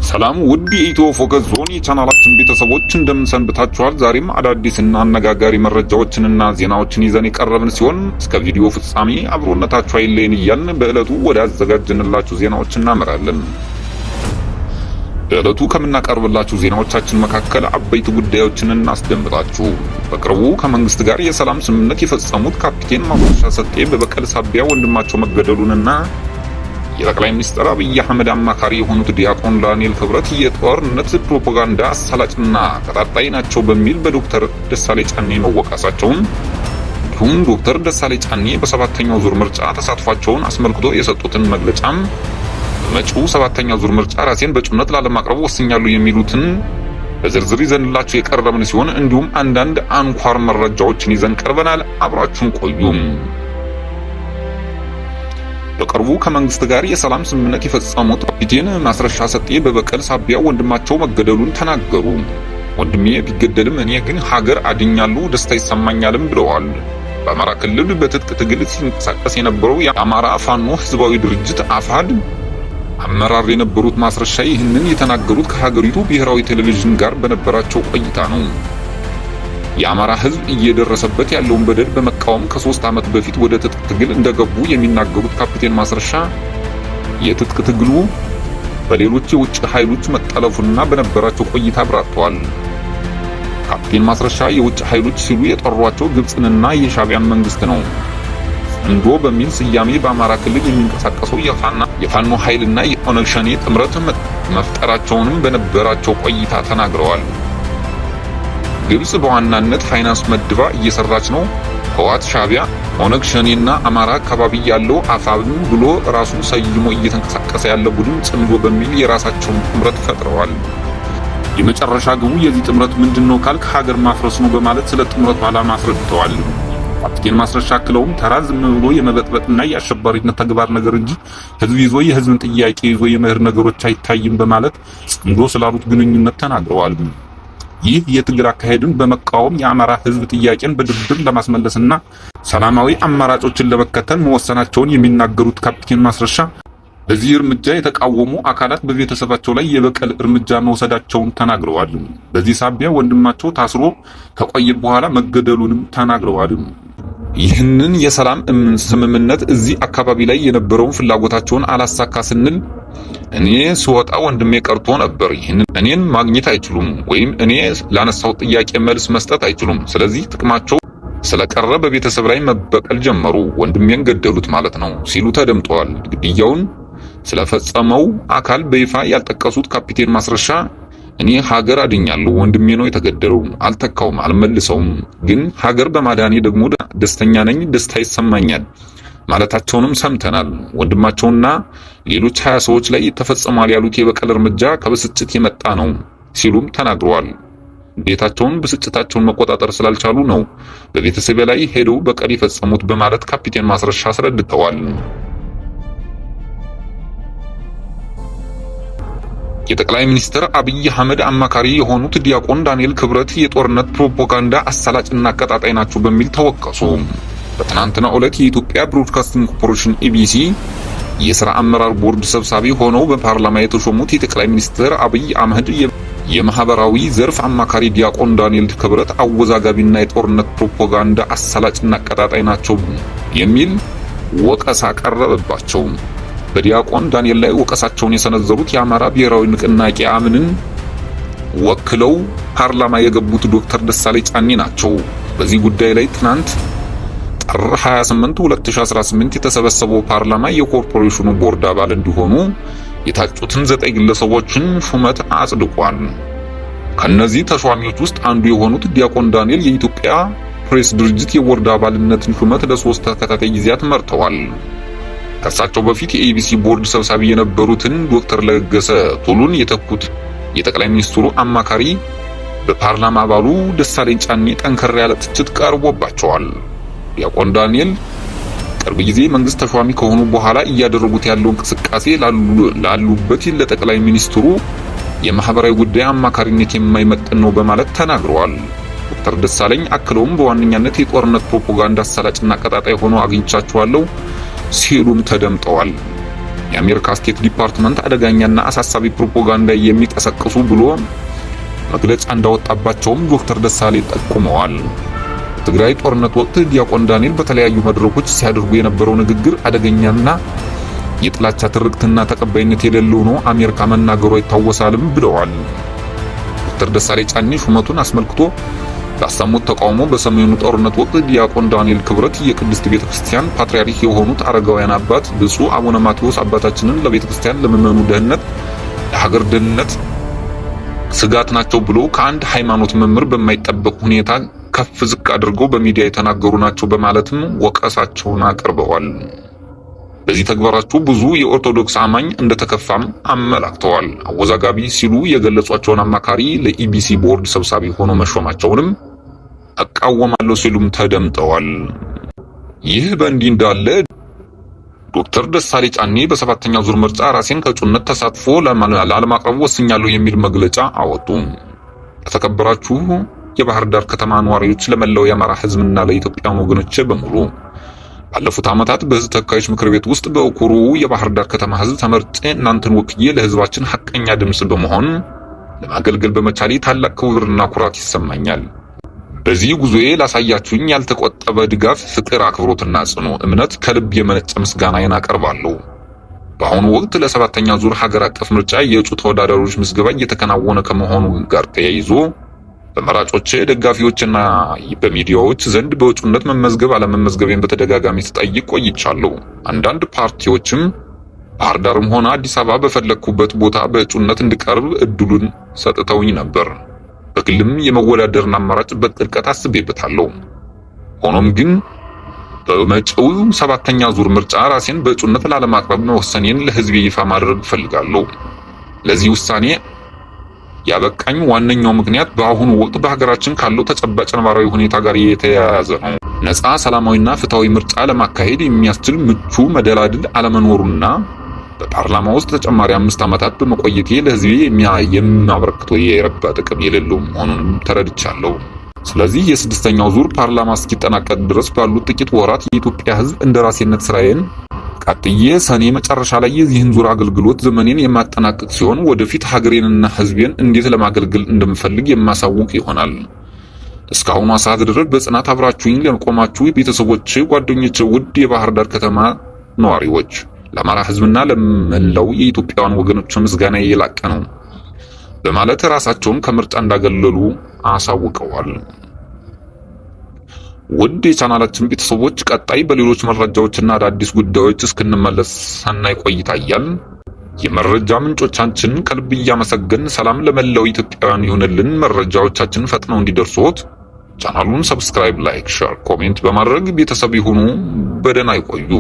ሰላም ውድ የኢትዮ ፎከስ ዞን የቻናላችን ቤተሰቦች፣ እንደምን ሰንብታችኋል? ዛሬም አዳዲስና አነጋጋሪ መረጃዎችንና ዜናዎችን ይዘን የቀረብን ሲሆን እስከ ቪዲዮ ፍጻሜ አብሮነታችሁ አይለየን እያልን በዕለቱ ወደ አዘጋጀንላችሁ ዜናዎች እናመራለን። በዕለቱ ከምናቀርብላችሁ ዜናዎቻችን መካከል አበይት ጉዳዮችን እናስደምጣችሁ። በቅርቡ ከመንግስት ጋር የሰላም ስምምነት የፈጸሙት ካፒቴን ማስረሻ ሰጤ በበቀል ሳቢያ ወንድማቸው መገደሉንና የጠቅላይ ሚኒስትር አብይ አህመድ አማካሪ የሆኑት ዲያቆን ዳንኤል ክብረት የጦርነት ፕሮፓጋንዳ አሳላጭና ቀጣጣይ ናቸው በሚል በዶክተር ደሳለኝ ጫኔ መወቀሳቸውን፣ እንዲሁም ዶክተር ደሳለኝ ጫኔ በሰባተኛው ዙር ምርጫ ተሳትፏቸውን አስመልክቶ የሰጡትን መግለጫም፣ በመጪው ሰባተኛው ዙር ምርጫ ራሴን በእጩነት ላለማቅረብ ወስኛለሁ የሚሉትን በዝርዝር ይዘንላችሁ የቀረብን ሲሆን እንዲሁም አንዳንድ አንኳር መረጃዎችን ይዘን ቀርበናል። አብራችሁን ቆዩም። በቅርቡ ከመንግስት ጋር የሰላም ስምምነት የፈጸሙት ካፒቴን ማስረሻ ሰጤ በበቀል ሳቢያ ወንድማቸው መገደሉን ተናገሩ። ወንድሜ ቢገደልም እኔ ግን ሀገር አድኛለሁ፣ ደስታ ይሰማኛልም ብለዋል። በአማራ ክልል በትጥቅ ትግል ሲንቀሳቀስ የነበረው የአማራ ፋኖ ህዝባዊ ድርጅት አፋድ አመራር የነበሩት ማስረሻ ይህንን የተናገሩት ከሀገሪቱ ብሔራዊ ቴሌቪዥን ጋር በነበራቸው ቆይታ ነው። የአማራ ህዝብ እየደረሰበት ያለውን በደል በመቃወም ከ3 ዓመት በፊት ወደ ትጥቅ ትግል እንደገቡ የሚናገሩት ካፒቴን ማስረሻ የትጥቅ ትግሉ በሌሎች የውጭ ኃይሎች መጠለፉና በነበራቸው ቆይታ አብራርተዋል። ካፒቴን ማስረሻ የውጭ ኃይሎች ሲሉ የጠሯቸው ግብፅንና የሻዕቢያን መንግስት ነው። ጽምዶ በሚል ስያሜ በአማራ ክልል የሚንቀሳቀሰው የፋኖ ኃይልና የኦነግ ሸኔ ጥምረት መፍጠራቸውንም በነበራቸው ቆይታ ተናግረዋል። ግብጽ በዋናነት ፋይናንስ መድባ እየሰራች ነው። ህወሓት፣ ሻዕቢያ፣ ኦነግ ሸኔና አማራ አካባቢ ያለው አፋብን ብሎ ራሱን ሰይሞ እየተንቀሳቀሰ ያለ ቡድን ጽምዶ በሚል የራሳቸውን ጥምረት ፈጥረዋል። የመጨረሻ ግቡ የዚህ ጥምረት ምንድነው ካልክ ሀገር ማፍረስ ነው በማለት ስለ ጥምረቱ ዓላማ አስረድተዋል። ካፒቴን ማስረሻ አክለውም ተራ ዝም ብሎ የመበጥበጥና የአሸባሪነት ተግባር ነገር እንጂ ህዝብ ይዞ የህዝብን ጥያቄ ይዞ የመሄድ ነገሮች አይታይም በማለት ጽምዶ ስላሉት ግንኙነት ተናግረዋል። ይህ የትግል አካሄድን በመቃወም የአማራ ህዝብ ጥያቄን በድርድር ለማስመለስና ሰላማዊ አማራጮችን ለመከተል መወሰናቸውን የሚናገሩት ካፒቴን ማስረሻ በዚህ እርምጃ የተቃወሙ አካላት በቤተሰባቸው ላይ የበቀል እርምጃ መውሰዳቸውን ተናግረዋል። በዚህ ሳቢያ ወንድማቸው ታስሮ ከቆየ በኋላ መገደሉንም ተናግረዋል። ይህንን የሰላም ስምምነት እዚህ አካባቢ ላይ የነበረውን ፍላጎታቸውን አላሳካ ስንል እኔ ስወጣ ወንድሜ ቀርቶ ነበር። ይህንን እኔን ማግኘት አይችሉም፣ ወይም እኔ ላነሳው ጥያቄ መልስ መስጠት አይችሉም። ስለዚህ ጥቅማቸው ስለቀረ በቤተሰብ ላይ መበቀል ጀመሩ። ወንድሜን ገደሉት ማለት ነው ሲሉ ተደምጠዋል። ግድያውን ስለፈጸመው አካል በይፋ ያልጠቀሱት ካፒቴን ማስረሻ እኔ ሀገር አድኛለሁ፣ ወንድሜ ነው የተገደለው፣ አልተካውም፣ አልመልሰውም፣ ግን ሀገር በማዳኔ ደግሞ ደስተኛ ነኝ፣ ደስታ ይሰማኛል ማለታቸውንም ሰምተናል። ወንድማቸውና ሌሎች 20 ሰዎች ላይ ተፈጽሟል ያሉት የበቀል እርምጃ ከብስጭት የመጣ ነው ሲሉም ተናግረዋል። ቤታቸውን ብስጭታቸውን መቆጣጠር ስላልቻሉ ነው በቤተሰቤ ላይ ሄደው በቀል የፈጸሙት በማለት ካፒቴን ማስረሻ አስረድተዋል። የጠቅላይ ሚኒስትር አብይ አህመድ አማካሪ የሆኑት ዲያቆን ዳንኤል ክብረት የጦርነት ፕሮፓጋንዳ አሳላጭና አቀጣጣይ ናቸው በሚል ተወቀሱ። በትናንትናው ዕለት የኢትዮጵያ ብሮድካስቲንግ ኮርፖሬሽን ኢቢሲ የሥራ አመራር ቦርድ ሰብሳቢ ሆነው በፓርላማ የተሾሙት የጠቅላይ ሚኒስትር አብይ አህመድ የማህበራዊ ዘርፍ አማካሪ ዲያቆን ዳንኤል ክብረት አወዛጋቢና የጦርነት ፕሮፓጋንዳ አሳላጭና አቀጣጣይ ናቸው የሚል ወቀሳ ቀረበባቸው። በዲያቆን ዳንኤል ላይ ወቀሳቸውን የሰነዘሩት የአማራ ብሔራዊ ንቅናቄ አብንን ወክለው ፓርላማ የገቡት ዶክተር ደሳለኝ ጫኔ ናቸው። በዚህ ጉዳይ ላይ ትናንት ጥር 28 2018 የተሰበሰበው ፓርላማ የኮርፖሬሽኑ ቦርድ አባል እንዲሆኑ የታጩትን ዘጠኝ ግለሰቦችን ሹመት አጽድቋል። ከነዚህ ተሿሚዎች ውስጥ አንዱ የሆኑት ዲያቆን ዳንኤል የኢትዮጵያ ፕሬስ ድርጅት የቦርድ አባልነትን ሹመት ለ3 ተከታታይ ጊዜያት መርተዋል። ከእሳቸው በፊት የኢቢሲ ቦርድ ሰብሳቢ የነበሩትን ዶክተር ለገሰ ቱሉን የተኩት የጠቅላይ ሚኒስትሩ አማካሪ በፓርላማ አባሉ ደሳለኝ ጫኔ ጠንከር ያለ ትችት ቀርቦባቸዋል። ዲያቆን ዳንኤል ቅርብ ጊዜ መንግስት ተሿሚ ከሆኑ በኋላ እያደረጉት ያለው እንቅስቃሴ ላሉበት ለጠቅላይ ሚኒስትሩ የማህበራዊ ጉዳይ አማካሪነት የማይመጥን ነው በማለት ተናግረዋል። ዶክተር ደሳለኝ አክለውም በዋነኛነት የጦርነት ፕሮፓጋንዳ አሳላጭና አቀጣጣይ ሆኖ አግኝቻቸዋለሁ ሲሉም ተደምጠዋል። የአሜሪካ State Department አደገኛና አሳሳቢ ፕሮፓጋንዳ የሚቀሰቅሱ ብሎ መግለጫ እንዳወጣባቸውም ዶክተር ደሳለኝ ጠቁመዋል። በትግራይ ጦርነት ወቅት ዲያቆን ዳንኤል በተለያዩ መድረኮች ሲያደርጉ የነበረው ንግግር አደገኛና የጥላቻ ትርክትና ተቀባይነት የሌለው ነው አሜሪካ መናገሯ ይታወሳልም ብለዋል። ዶክተር ደሳለኝ ጫኔ ሹመቱን አስመልክቶ ላሰሙት ተቃውሞ በሰሜኑ ጦርነት ወቅት ዲያቆን ዳንኤል ክብረት የቅድስት ቤተክርስቲያን ፓትርያርክ የሆኑት አረጋውያን አባት ብፁዕ አቡነ ማቴዎስ አባታችንን ለቤተክርስቲያን፣ ለምእመኑ ደህንነት፣ ለሀገር ደህንነት ስጋት ናቸው ብሎ ከአንድ ሃይማኖት መምህር በማይጠበቅ ሁኔታ ከፍ ዝቅ አድርገው በሚዲያ የተናገሩ ናቸው በማለትም ወቀሳቸውን አቅርበዋል። በዚህ ተግባራቸው ብዙ የኦርቶዶክስ አማኝ እንደተከፋም አመላክተዋል። አወዛጋቢ ሲሉ የገለጿቸውን አማካሪ ለኢቢሲ ቦርድ ሰብሳቢ ሆኖ መሾማቸውንም እቃወማለሁ ሲሉም ተደምጠዋል። ይህ በእንዲህ እንዳለ ዶክተር ደሳለኝ ጫኔ በሰባተኛው ዙር ምርጫ ራሴን ከእጩነት ተሳትፎ ላለማቅረብ ወስኛለሁ የሚል መግለጫ አወጡ። ለተከበራችሁ የባህር ዳር ከተማ ነዋሪዎች፣ ለመላው የአማራ ሕዝብና ለኢትዮጵያውያን ወገኖች በሙሉ ባለፉት ዓመታት በሕዝብ ተወካዮች ምክር ቤት ውስጥ በኩሩ የባህር ዳር ከተማ ሕዝብ ተመርጬ እናንተን ወክዬ ለሕዝባችን ሐቀኛ ድምፅ በመሆን ለማገልገል በመቻሌ ታላቅ ክብርና ኩራት ይሰማኛል። በዚህ ጉዞዬ ላሳያችሁኝ ያልተቆጠበ ድጋፍ፣ ፍቅር፣ አክብሮትና ጽኑ እምነት ከልብ የመነጨ ምስጋናዬን አቀርባለሁ። በአሁኑ ወቅት ለሰባተኛ ዙር ሀገር አቀፍ ምርጫ የእጩ ተወዳዳሪዎች ምዝገባ እየተከናወነ ከመሆኑ ጋር ተያይዞ በመራጮች ደጋፊዎችና በሚዲያዎች ዘንድ በእጩነት መመዝገብ አለመመዝገቤን በተደጋጋሚ ስጠይቅ ቆይቻለሁ። አንዳንድ ፓርቲዎችም ባህር ዳርም ሆነ አዲስ አበባ በፈለግኩበት ቦታ በእጩነት እንድቀርብ እድሉን ሰጥተውኝ ነበር። በግልም የመወዳደርን አማራጭ በጥልቀት አስቤበታለሁ። ሆኖም ግን በመጪው ሰባተኛ ዙር ምርጫ ራሴን በእጩነት ላለማቅረብ መወሰኔን ለሕዝቤ ይፋ ማድረግ እፈልጋለሁ። ለዚህ ውሳኔ ያበቃኝ ዋነኛው ምክንያት በአሁኑ ወቅት በሀገራችን ካለው ተጨባጭ ነባራዊ ሁኔታ ጋር የተያያዘ ነው። ነፃ፣ ሰላማዊና ፍትሃዊ ምርጫ ለማካሄድ የሚያስችል ምቹ መደላድል አለመኖሩና በፓርላማ ውስጥ ተጨማሪ 5 ዓመታት በመቆየቴ ለሕዝቤ የማበረክተው የረባ ጥቅም የሌለው መሆኑንም ተረድቻለሁ። ስለዚህ የስድስተኛው ዙር ፓርላማ እስኪጠናቀቅ ድረስ ባሉት ጥቂት ወራት የኢትዮጵያ ሕዝብ እንደራሴነት ስራዬን ቀጥዬ ሰኔ መጨረሻ ላይ የዚህን ዙር አገልግሎት ዘመኔን የማጠናቅቅ ሲሆን ወደፊት ሀገሬንና ሕዝቤን እንዴት ለማገልገል እንደምፈልግ የማሳውቅ ይሆናል። እስካሁኗ ሰዓት ድረስ በጽናት አብራችሁኝ ለቆማችሁ ቤተሰቦች፣ ጓደኞች፣ ውድ የባህር ዳር ከተማ ነዋሪዎች፣ ለአማራ ሕዝብና ለመላው የኢትዮጵያውያን ወገኖች ምስጋና የላቀ ነው በማለት ራሳቸውን ከምርጫ እንዳገለሉ አሳውቀዋል። ውድ የቻናላችን ቤተሰቦች፣ ቀጣይ በሌሎች መረጃዎችና አዳዲስ ጉዳዮች እስክንመለስ ሰናይ ቆይታ እያልን የመረጃ ምንጮቻችን ከልብ እያመሰገን ሰላም ለመላው ኢትዮጵያውያን ይሁንልን። መረጃዎቻችን ፈጥነው እንዲደርሱት ቻናሉን subscribe፣ like፣ share፣ comment በማድረግ ቤተሰብ ይሁኑ። በደህና ይቆዩ።